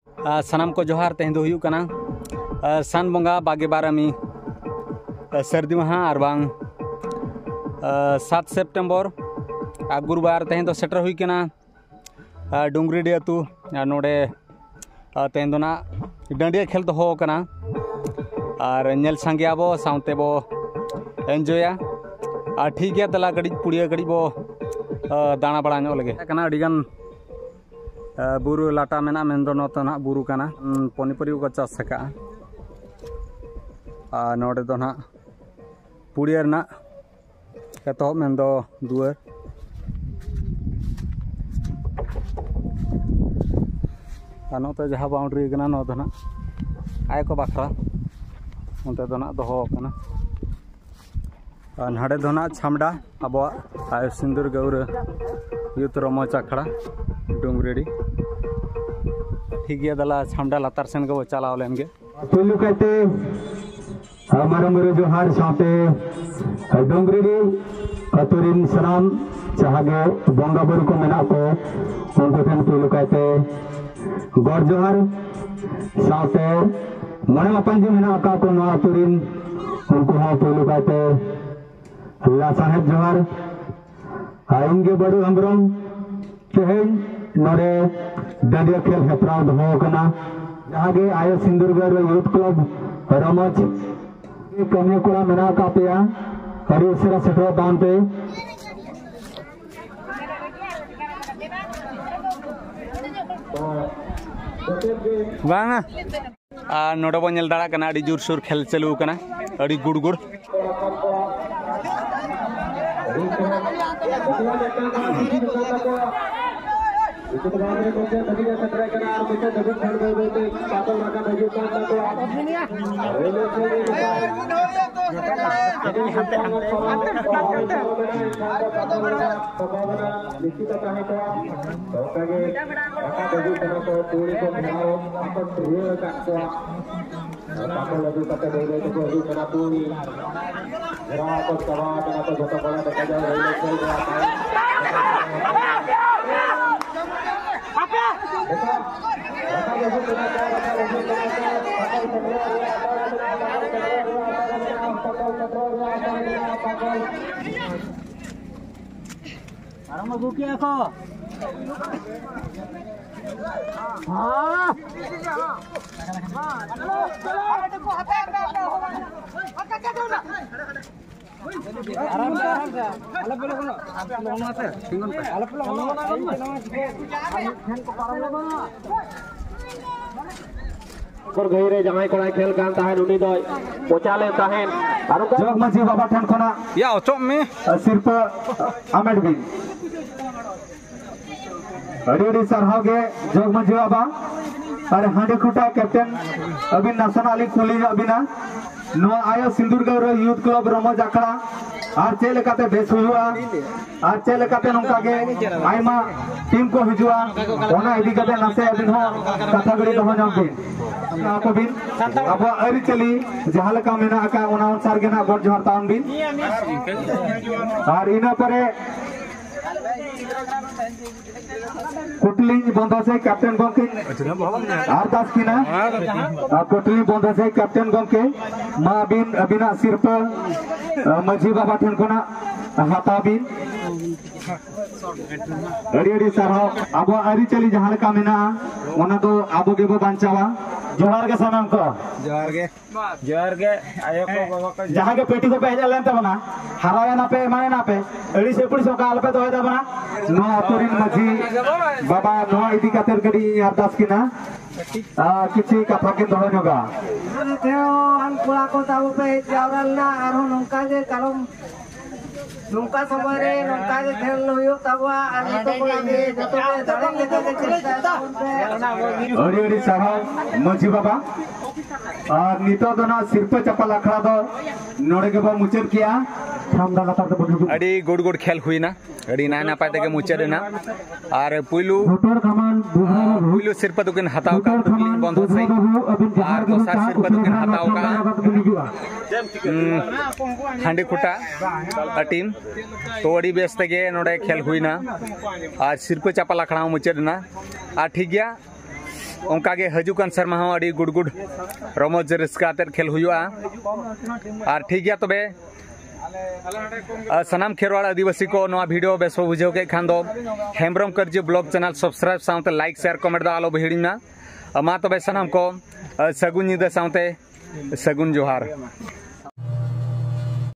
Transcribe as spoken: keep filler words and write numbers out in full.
ᱟᱨ ᱥᱟᱱᱟᱢ ᱠᱚ ᱡᱚᱦᱟᱨ᱾ ᱛᱮᱦᱮᱧ ᱫᱚ ᱦᱩᱭᱩᱜ ᱠᱟᱱᱟ ᱟᱨ ᱥᱟᱱ ᱵᱚᱸᱜᱟ ᱵᱟᱜᱮ ᱵᱟᱨ ᱟᱹᱢᱤ ᱟᱨ ᱥᱟᱹᱨᱫᱤ ᱢᱟᱦᱟ ᱟᱨ ᱵᱟᱝ ᱟᱨ ᱥᱟᱛ ᱥᱮᱯᱴᱮᱢᱵᱚᱨ᱾ ᱟᱨ ᱜᱩᱨᱩᱵᱟᱨ ᱛᱮᱦᱮᱧ ᱫᱚ ᱥᱮᱴᱮᱨ ᱦᱩᱭ ᱠᱟᱱᱟ ᱟᱨ ᱰᱩᱝᱜᱽᱨᱤᱰᱤ ᱟᱹᱛᱩ᱾ ᱟᱨ ᱱᱚᱰᱮ ᱟᱨ ᱛᱮᱦᱮᱧ ᱫᱚ ᱱᱟᱜ ᱰᱟᱹᱰᱤᱭᱟᱹ ᱠᱷᱮᱞ ᱫᱚᱦᱚ ᱟᱠᱟᱱᱟ᱾ ᱟᱨ ᱧᱮᱞ ᱥᱟᱸᱜᱮ ᱟᱵᱚ ᱥᱟᱶᱛᱮ ᱵᱚ ᱮᱱᱡᱚᱭᱟ᱾ ᱟᱨ ᱴᱷᱤᱠ ᱜᱮᱭᱟ, ᱫᱮᱞᱟ ᱠᱟᱹᱴᱤᱡ ᱯᱩᱲᱤᱭᱟᱹ ᱠᱟᱹᱴᱤᱡ ᱵᱚ ᱟᱨ ᱫᱟᱬᱟ ᱵᱟᱲᱟ ᱧᱚᱜ ᱞᱮᱜᱮ᱾ ᱠᱟᱱᱟ ᱟᱹᱰᱤᱜᱟᱱ ᱟᱨ ᱵᱩᱨᱩ ᱞᱟᱴᱟ ᱢᱮᱱᱟᱜᱼᱟ, ᱢᱮᱱᱫᱚ ᱱᱚᱛᱮ ᱱᱟᱜ ᱵᱩᱨᱩ ᱠᱟᱱᱟ᱾ ᱩᱸ, ᱯᱚᱱᱤᱯᱚᱨᱤ ᱠᱚ ᱪᱟᱥ ᱟᱠᱟᱜᱼᱟ᱾ ᱟᱨ ᱱᱚᱰᱮ ᱫᱚ ᱱᱟᱜ ᱯᱩᱲᱤᱭᱟᱹ ᱨᱮᱱᱟᱜ ᱮᱛᱚᱦᱚᱵ ᱢᱮᱱᱫᱚ ᱫᱩᱣᱟᱹᱨ᱾ ᱟᱨ ᱱᱚᱛᱮ ᱡᱟᱦᱟᱸ ᱵᱟᱣᱩᱱᱰᱟᱨᱤ ᱠᱟᱱᱟ, ᱱᱚᱣᱟ ᱫᱚ ᱱᱟᱜ ᱟᱭ ᱠᱚ ᱵᱟᱠᱷᱨᱟ ᱚᱱᱛᱮ ᱫᱚ ᱱᱟᱜ ᱫᱚᱦᱚ ᱟᱠᱟᱱᱟ᱾ ᱟᱨ ᱱᱟᱰᱮ ᱫᱚ ᱱᱟᱜ ᱪᱷᱟᱢᱰᱟ, ᱟᱵᱚᱣᱟᱜ ᱟᱭᱳ ᱥᱤᱸᱫᱩᱨ ᱜᱟᱹᱣᱨᱟᱹ ᱭᱩᱛᱷ ᱨᱚᱢᱚᱡᱽ ᱟᱠᱷᱲᱟ ᱰᱩᱝᱜᱽᱨᱤᱰᱤ᱾ ᱴᱷᱤᱠ ᱜᱮᱭᱟ, ᱫᱮᱞᱟ ᱪᱷᱟᱢᱰᱟ ᱞᱟᱛᱟᱨ ᱥᱮᱱ ᱜᱮᱵᱚ ᱪᱟᱞᱟᱣ ᱞᱮᱱ ᱜᱮ᱾ ᱯᱩᱭᱞᱩ ᱠᱟᱭᱛᱮ ᱢᱟᱨᱟᱝ ᱵᱩᱨᱩ ᱡᱚᱦᱟᱨ ᱥᱟᱶᱛᱮ ᱰᱩᱝᱜᱽᱨᱤᱰᱤ ᱟᱹᱛᱩ ᱨᱤᱱ ᱥᱟᱱᱟᱢ ᱡᱟᱦᱟᱸ ᱜᱮ ᱵᱚᱸᱜᱟ ᱵᱩᱨᱩ ᱠᱚ ᱢᱮᱱᱟᱜ ᱠᱚ, ᱩᱱᱠᱩ ᱴᱷᱮᱱ ᱯᱩᱭᱞᱩ ᱠᱟᱭᱛᱮ ᱜᱚᱰ ᱡᱚᱦᱟᱨ ᱥᱟᱶᱛᱮ ᱢᱚᱬᱮ ᱢᱟᱯᱟᱧᱡᱤ ᱢᱮᱱᱟᱜ ᱟᱠᱟᱫ ᱠᱚ ᱱᱚᱣᱟ ᱟᱹᱛᱩ ᱨᱤᱱ, ᱩᱱᱠᱩ ᱦᱚᱸ ᱯᱩᱭᱞᱩ ᱠᱟᱭᱛᱮ ᱞᱟᱥᱟᱲᱦᱮᱫ ᱡᱚᱦᱟᱨ᱾ ᱟᱨ ᱤᱧ ᱜᱮ ᱵᱟᱹᱲᱩ ᱦᱮᱢᱵᱨᱚᱢ᱾ ᱛᱮᱦᱮᱧ ᱱᱚᱰᱮ ᱰᱟᱹᱰᱤᱭᱟᱹ ᱠᱷᱮᱞ ᱦᱮᱯᱨᱟᱣ ᱫᱚᱦᱚ ᱟᱠᱟᱱᱟ, ᱡᱟᱦᱟᱸ ᱜᱮ ᱟᱭᱳ ᱥᱤᱸᱫᱩᱨ ᱜᱟᱹᱣᱨᱟᱹ ᱭᱩᱛᱷ ᱠᱞᱟᱵᱽ ᱨᱚᱢᱚᱡᱽ ᱠᱟᱹᱢᱤᱭᱟᱹ ᱠᱚᱲᱟ ᱢᱮᱱᱟᱜ ᱟᱠᱟᱫ ᱯᱮᱭᱟ, ᱟᱹᱰᱤ ᱩᱥᱟᱹᱨᱟ ᱥᱮᱴᱮᱨᱚᱜ ᱛᱟᱵᱚᱱ ᱯᱮ᱾ ᱵᱟᱝᱟ᱾ ᱟᱨ ᱱᱚᱰᱮ ᱵᱚᱱ ᱧᱮᱞ ᱫᱟᱲᱮᱭᱟᱜ ᱠᱟᱱᱟ, ᱟᱹᱰᱤ ᱡᱳᱨᱥᱳᱨ ᱠᱷᱮᱞ ᱪᱟᱹᱞᱩ ᱟᱠᱟᱱᱟ, ᱟᱹᱰᱤ ᱜᱩᱲᱜᱩᱲ᱾ ᱚᱱᱠᱟᱜᱮ ᱨᱟᱠᱟᱵ ᱦᱤᱡᱩᱜ ᱠᱟᱱᱟ ᱠᱚ, ᱠᱩᱲᱤ ᱠᱚ ᱵᱷᱮᱲᱟᱣ ᱟᱠᱚ ᱨᱩᱣᱟᱹᱲ ᱟᱠᱟᱫ ᱠᱚᱣᱟ᱾ ᱛᱟᱠᱚ ᱞᱟᱹᱜᱤᱫ ᱠᱟᱛᱮ ᱵᱟᱹᱭ ᱵᱟᱹᱭ ᱛᱮᱠᱚ ᱦᱤᱡᱩᱜ ᱠᱟᱱᱟ ᱠᱩᱲᱤ᱾ ᱜᱷᱮᱨᱟᱣ ᱠᱚ ᱪᱟᱵᱟ ᱟᱠᱟᱱᱟ ᱠᱚ ᱡᱚᱛᱚ ᱠᱚᱲᱟ ᱫᱮᱠᱷᱟ ᱡᱟᱣ ᱦᱩᱭ ᱞᱮᱱ ᱠᱷᱟᱱ ᱫᱚ ᱟᱯᱮ ᱫᱮᱠᱷᱟ, ᱨᱟᱠᱟᱵ ᱦᱤᱡᱩᱜ ᱟᱨᱚᱢ ᱟᱹᱜᱩ ᱠᱮᱜᱼᱟ ᱠᱚ᱾ ᱦᱮᱸ᱾ ᱟᱨᱟᱢ ᱥᱮ, ᱟᱨᱟᱢ ᱥᱮ᱾ ᱟᱞᱚ ᱯᱮ ᱞᱚᱜᱚᱱᱚᱜ᱾ ᱟᱯᱮ ᱞᱚᱜᱚᱱᱚᱜᱼᱟ ᱥᱮ, ᱛᱤᱸᱜᱩᱱ ᱯᱮ᱾ ᱟᱞᱚ ᱯᱮ ᱞᱚᱜᱚᱱᱚᱜᱼᱟ᱾ ᱤᱧ ᱪᱮᱫ ᱦᱚᱸ ᱵᱟᱝ ᱪᱤᱠᱟᱹᱭᱟ᱾ ᱟᱨ ᱢᱤᱫ ᱴᱷᱮᱱ ᱠᱚ ᱯᱟᱨᱚᱢ ᱞᱮᱱᱟ᱾ ᱜᱷᱟᱹᱭ ᱨᱮ ᱡᱟᱦᱟᱸᱭ ᱠᱚᱲᱟᱭ ᱠᱷᱮᱞ ᱠᱟᱱ ᱛᱟᱦᱮᱸᱫ, ᱩᱱᱤ ᱫᱚᱭ ᱯᱚᱪᱟ ᱞᱮᱱ ᱛᱟᱦᱮᱸᱫ᱾ ᱟᱨ ᱚᱱᱠᱟ ᱡᱚᱜᱽ ᱢᱟᱹᱡᱷᱤ ᱵᱟᱵᱟ ᱴᱷᱮᱱ ᱠᱷᱚᱱᱟᱜ ᱭᱟ, ᱚᱪᱚᱜ ᱢᱮ᱾ ᱥᱤᱨᱯᱟᱹ ᱟᱢᱮᱴ ᱵᱤᱱ᱾ ᱟᱹᱰᱤ ᱟᱹᱰᱤ ᱥᱟᱨᱦᱟᱣ ᱜᱮ ᱡᱚᱜᱽ ᱢᱟᱹᱡᱷᱤ ᱵᱟᱵᱟ᱾ ᱟᱨ ᱦᱟᱺᱰᱤ ᱠᱷᱩᱴᱟ ᱠᱮᱯᱴᱮᱱ ᱟᱹᱵᱤᱱ ᱱᱟᱥᱮᱱᱟᱜ ᱞᱤᱧ ᱠᱩᱞᱤ ᱧᱚᱜ ᱵᱤᱱᱟ, ᱱᱚᱣᱟ ᱟᱭᱳ ᱥᱤᱸᱫᱩᱨ ᱜᱟᱹᱣᱨᱟᱹ ᱭᱩᱛᱷ ᱠᱞᱟᱵᱽ ᱨᱚᱢᱚᱡᱽ ᱟᱠᱷᱲᱟ ᱟᱨ ᱪᱮᱫ ᱞᱮᱠᱟᱛᱮ ᱵᱮᱥ ᱦᱩᱭᱩᱜᱼᱟ, ᱟᱨ ᱪᱮᱫ ᱞᱮᱠᱟᱛᱮ ᱱᱚᱝᱠᱟ ᱜᱮ ᱟᱭᱢᱟ ᱴᱤᱢ ᱠᱚ ᱦᱤᱡᱩᱜᱼᱟ, ᱚᱱᱟ ᱤᱫᱤ ᱠᱟᱛᱮ ᱱᱟᱥᱮ ᱟᱹᱵᱤᱱ ᱦᱚᱸ ᱠᱟᱛᱷᱟ ᱜᱷᱟᱹᱲᱤ ᱫᱚᱦᱚ ᱧᱚᱜ ᱵᱤᱱ᱾ ᱟᱠᱚ ᱵᱤᱱ ᱟᱵᱚᱣᱟᱜ ᱟᱹᱨᱤᱪᱟᱹᱞᱤ ᱡᱟᱦᱟᱸ ᱞᱮᱠᱟ ᱢᱮᱱᱟᱜ ᱟᱠᱟᱫ, ᱚᱱᱟ ᱚᱱᱩᱥᱟᱨ ᱜᱮ ᱱᱟᱜ ᱜᱚᱰ ᱡᱚᱦᱟᱨ ᱛᱟᱵᱚᱱ ᱵᱤᱱ᱾ ᱟᱨ ᱤᱱᱟᱹ ᱯᱚᱨᱮ ᱠᱩᱴᱞᱤᱧ ᱵᱚᱱᱫᱚ ᱥᱮ ᱠᱮᱯᱴᱮᱱ ᱜᱚᱢᱠᱮ ᱟᱨᱫᱟᱥ ᱠᱤᱱᱟ᱾ ᱟᱨ ᱠᱩᱴᱞᱤᱧ ᱵᱚᱱᱫᱚ ᱥᱮ ᱠᱮᱯᱴᱮᱱ ᱜᱚᱢᱠᱮ, ᱢᱟ ᱟᱹᱵᱤᱱ ᱟᱹᱵᱤᱱᱟᱜ ᱥᱤᱨᱯᱟᱹ, ᱟᱹ, ᱢᱟᱹᱡᱷᱤ ᱵᱟᱵᱟ ᱴᱷᱮᱱ ᱠᱷᱚᱱᱟᱜ ᱦᱟᱛᱟᱣ ᱵᱤᱱ᱾ ᱟᱹᱰᱤ ᱟᱹᱰᱤ ᱥᱟᱨᱦᱟᱣ᱾ ᱟᱵᱚᱣᱟᱜ ᱟᱹᱨᱤᱪᱟᱹᱞᱤ ᱡᱟᱦᱟᱸ ᱞᱮᱠᱟ ᱢᱮᱱᱟᱜᱼᱟ, ᱚᱱᱟ ᱫᱚ ᱟᱵᱚ ᱜᱮᱵᱚ ᱵᱟᱧᱪᱟᱣᱟ᱾ ᱡᱚᱦᱟᱨ ᱜᱮ ᱥᱟᱱᱟᱢ ᱠᱚ᱾ ᱡᱚᱦᱟᱨ ᱜᱮ᱾ ᱡᱚᱦᱟᱨ ᱜᱮ, ᱟᱭᱳ ᱠᱚ, ᱵᱟᱵᱟ ᱠᱚ, ᱡᱟᱦᱟᱸ ᱜᱮ ᱯᱮᱴᱤ ᱠᱚᱯᱮ ᱦᱮᱡ ᱞᱮᱱ ᱛᱟᱵᱚᱱᱟ, ᱦᱟᱨᱟᱣᱮᱱᱟ ᱯᱮ, ᱮᱢᱟᱱᱮᱱᱟ ᱯᱮ, ᱟᱹᱲᱤᱥ ᱮᱯᱲᱤᱥ ᱚᱱᱠᱟ ᱟᱞᱚᱯᱮ ᱫᱚᱦᱚᱭ ᱛᱟᱵᱚᱱᱟ᱾ ᱱᱚᱣᱟ ᱟᱹᱛᱩ ᱨᱤᱱ ᱢᱟᱹᱡᱷᱤ ᱵᱟᱵᱟ, ᱱᱚᱣᱟ ᱤᱫᱤ ᱠᱟᱛᱮ ᱠᱟᱹᱴᱤᱡ ᱤᱧ ᱟᱨᱫᱟᱥ ᱠᱤᱱᱟ, ᱟᱨ ᱠᱤᱪᱷᱩ ᱠᱟᱛᱷᱟ ᱠᱤᱱ ᱫᱚᱦᱚ ᱧᱚᱜᱟ᱾ ᱟᱨ ᱛᱮᱦᱚᱸ ᱠᱚᱲᱟ ᱠᱚ ᱛᱟᱵᱚ ᱯᱮ ᱦᱮᱡ ᱡᱟᱣᱨᱟ ᱞᱮᱱᱟ, ᱟᱨᱦᱚᱸ ᱱᱚᱝᱠᱟ ᱜᱮ ᱠᱟᱞᱚᱢ ᱱᱚᱝᱠᱟ ᱥᱚᱢᱚᱭ ᱨᱮ ᱱᱚᱝᱠᱟ ᱜᱮ ᱠᱷᱮᱞ ᱦᱩᱭᱩᱜ ᱛᱟᱵᱚᱣᱟ᱾ ᱟᱨ ᱡᱚᱛᱚ ᱠᱚᱲᱟ ᱜᱮ, ᱡᱚᱛᱚ ᱠᱚ ᱫᱟᱲᱮ ᱞᱮᱠᱟ ᱜᱮ ᱪᱮᱥᱴᱟᱭ ᱛᱟᱵᱚᱱ ᱯᱮ᱾ ᱟᱹᱰᱤ ᱟᱹᱰᱤ ᱥᱟᱨᱦᱟᱣ ᱢᱟᱹᱡᱷᱤ ᱵᱟᱵᱟ᱾ ᱟᱨ ᱱᱤᱛᱚᱜ ᱫᱚ ᱱᱟᱜ ᱥᱤᱨᱯᱟᱹ ᱪᱟᱯᱟᱞ ᱟᱠᱷᱲᱟ ᱫᱚ ᱱᱚᱰᱮ ᱜᱮᱵᱚ ᱢᱩᱪᱟᱹᱫ ᱠᱮᱜᱼᱟ᱾ ᱪᱷᱟᱢᱰᱟ ᱞᱟᱛᱟᱨ ᱛᱮᱵᱚᱱ ᱦᱤᱡᱩᱜᱼᱟ᱾ ᱟᱹᱰᱤ ᱜᱩᱰ ᱜᱩᱰ ᱠᱷᱮᱞ ᱦᱩᱭᱱᱟ, ᱟᱹᱰᱤ ᱱᱟᱭ ᱱᱟᱯᱟᱭ ᱛᱮᱜᱮ ᱢᱩᱪᱟᱹᱫ ᱮᱱᱟ᱾ ᱟᱨ ᱯᱩᱭᱞᱩ, ᱵᱩᱴᱟᱹᱨ ᱠᱷᱟᱢᱟᱱ ᱫᱩᱫᱷᱨᱟ ᱵᱟᱹᱵᱩ, ᱯᱩᱭᱞᱩ ᱥᱤᱨᱯᱟᱹ ᱫᱚᱠᱤᱱ ᱦᱟᱛᱟᱣ ᱵᱩᱴᱟᱹᱨ ᱠᱟᱜ ᱠᱷᱟᱢᱟᱱ ᱠᱩᱠᱞᱤ ᱵᱚᱱᱫᱚ ᱫᱩᱫᱷᱨᱟ ᱥᱟᱹᱦᱤᱡ᱾ ᱵᱟᱹᱵᱩ, ᱟᱹᱵᱤᱱ ᱡᱟᱦᱟᱸ ᱟᱨ ᱨᱮᱜᱮ ᱵᱤᱱ ᱫᱚᱥᱟᱨ ᱛᱟᱦᱮᱸ, ᱥᱤᱨᱯᱟᱹ ᱩᱥᱟᱹᱨᱟ ᱫᱚᱠᱤᱱ ᱫᱷᱟᱨᱟ ᱦᱟᱛᱟᱣ ᱱᱚᱣᱟ ᱠᱟᱜᱼᱟ᱾ ᱪᱷᱟᱢᱰᱟ ᱞᱟᱛᱟᱨ ᱛᱮᱵᱤᱱ ᱦᱤᱡᱩᱜᱼᱟ᱾ ᱦᱩᱸ, ᱦᱟᱺᱰᱤ ᱠᱷᱩᱴᱟ ᱴᱤᱢ᱾ ᱛᱚ, ᱟᱹᱰᱤ ᱵᱮᱥ ᱛᱮᱜᱮ ᱱᱚᱰᱮ ᱠᱷᱮᱞ ᱦᱩᱭᱱᱟ᱾ ᱟᱨ ᱥᱤᱨᱯᱟᱹ ᱪᱟᱯᱟᱞ ᱟᱠᱷᱲᱟ ᱦᱚᱸ ᱢᱩᱪᱟᱹᱫ ᱮᱱᱟ᱾ ᱟᱨ ᱴᱷᱤᱠ ᱜᱮᱭᱟ, ᱚᱱᱠᱟ ᱜᱮ ᱦᱤᱡᱩᱜ ᱠᱟᱱ ᱥᱮᱨᱢᱟ ᱦᱚᱸ ᱟᱹᱰᱤ ᱜᱩᱰ ᱜᱩᱰ ᱨᱚᱢᱚᱡᱽ ᱨᱟᱹᱥᱠᱟᱹ ᱟᱛᱮᱫ ᱠᱷᱮᱞ ᱦᱩᱭᱩᱜᱼᱟ᱾ ᱟᱨ ᱴᱷᱤᱠ ᱜᱮᱭᱟ, ᱛᱚᱵᱮ ᱟᱨ ᱥᱟᱱᱟᱢ ᱠᱷᱮᱨᱣᱟᱲ ᱟᱹᱫᱤᱵᱟᱹᱥᱤ ᱠᱚ, ᱱᱚᱣᱟ ᱵᱷᱤᱰᱤᱭᱳ ᱵᱮᱥ ᱯᱮ ᱵᱩᱡᱷᱟᱹᱣ ᱠᱮᱫ ᱠᱷᱟᱱ ᱫᱚ ᱦᱮᱢᱵᱨᱚᱢ ᱠᱟᱹᱨᱡᱤ ᱵᱞᱚᱜ ᱪᱮᱱᱮᱞ ᱥᱟᱵᱥᱠᱨᱟᱭᱤᱵ ᱥᱟᱶᱛᱮ ᱞᱟᱭᱤᱠ, ᱥᱮᱭᱟᱨ, ᱠᱚᱢᱮᱱᱴ ᱫᱚ ᱟᱞᱚ ᱵᱚ ᱦᱤᱲᱤᱧ ᱢᱟ᱾ ᱟᱨ ᱢᱟ ᱛᱚᱵᱮ ᱥᱟᱱᱟᱢ ᱠᱚ, ᱟᱨ ᱥᱟᱹᱜᱩᱱ ᱧᱤᱫᱟᱹ ᱥᱟᱶᱛᱮ ᱥᱟᱹᱜᱩᱱ ᱡᱚᱦᱟᱨ᱾